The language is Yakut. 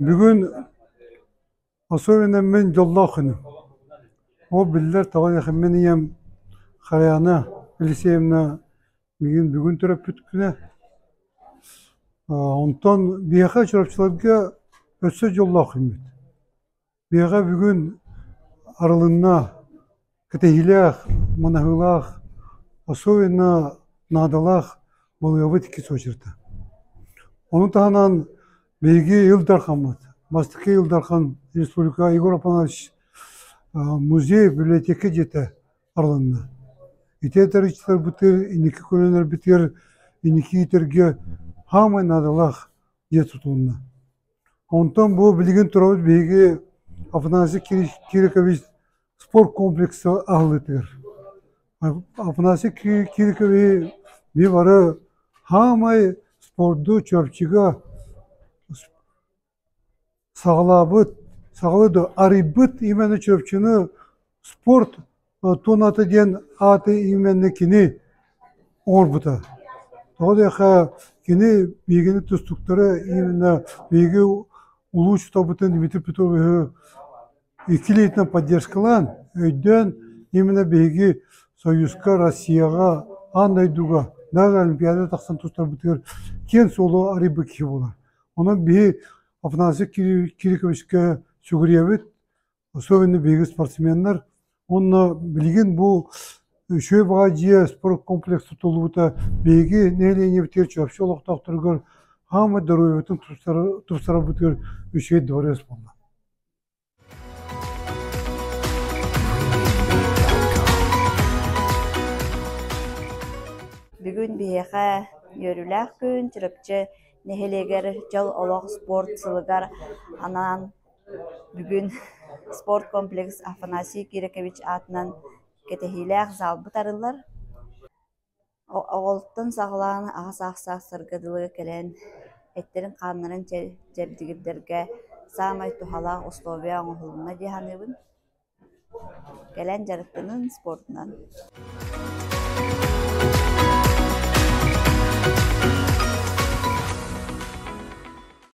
Бүгүн особенно мин дьоллоох күнүм. Ол биллэр тоҕо диэххэ мин ийэм Харьяна Елисеевна миигин бүгүн төрөппүт күнэ. Онтон биһиэхэ Чурапчыларга өссө дьоллоох күммүт. Биһиэхэ бүгүн арылынна кэтэһиилээх, манаһыылаах, особенно наадалаах балыыһабыт иккис очерта. Ону таһынан биһиги Ил Дархаммыт, бастакы Ил Дархан Республика Егор Апанович музей, библиотека дьиэтэ арылынна. Ити этэрчилэрбитигэр, инники көлүөнэлэрбитигэр инники иитэргэ саамай наадалаах дьиэ тутулунна. Онтон бу билигин турабыт биһиги Афанасий Кирикович спорт комплекса аһыллыытыгар. Афанасий Кириковиһы биһи бары саамай спорду Чурапчыга саҕалаабыт, саҕалыы да арыйбыт именно Чурапчыны спорт туоната диэн ааты именно кини оҥорбута. Тоҕо диэххэ кини биһигини тустууктары именно биһиги улуу учууталбытын Дмитрий Петровиһы икки илиитинэн поддержкалаан, өйдөөн именно биһиги Союзка, Россияҕа, аан дойдуга даже Олимпиада тахсан тустарбытыгар киэҥ суолу арыйбыт киһи буолар. Онон биһи Афанасий Кириковичка сүгүрүйэбит, особенно биһиги спортсменнар. Уонна билигин бу үчүгэй баҕайы дьиэ спорт комплекс тутуллубута биһиги нэһилиэнньэбитигэр Чурапчы олохтоохторугар саамай доруобуйабытын тупсарарбытыгар үчүгэй дворец буолла. Бүгүн биһиэхэ үөрүүлээх күн Чурапчы нэһилиэгэр Дьол олох спорт сылыгар анаан бүгүн спорт комплекс Афанасий Кирикович аатынан кэтэһиилээх залбыт арыллар. Оҕолортон саҕалаан аҕа саастаахтарга дылы кэлэн эттэрин-хааннарын чэбдигирдэргэ саамай туһалаах условия оҥоһулунна дии саныыбын. Кэлэн дьарыктанын спордунан.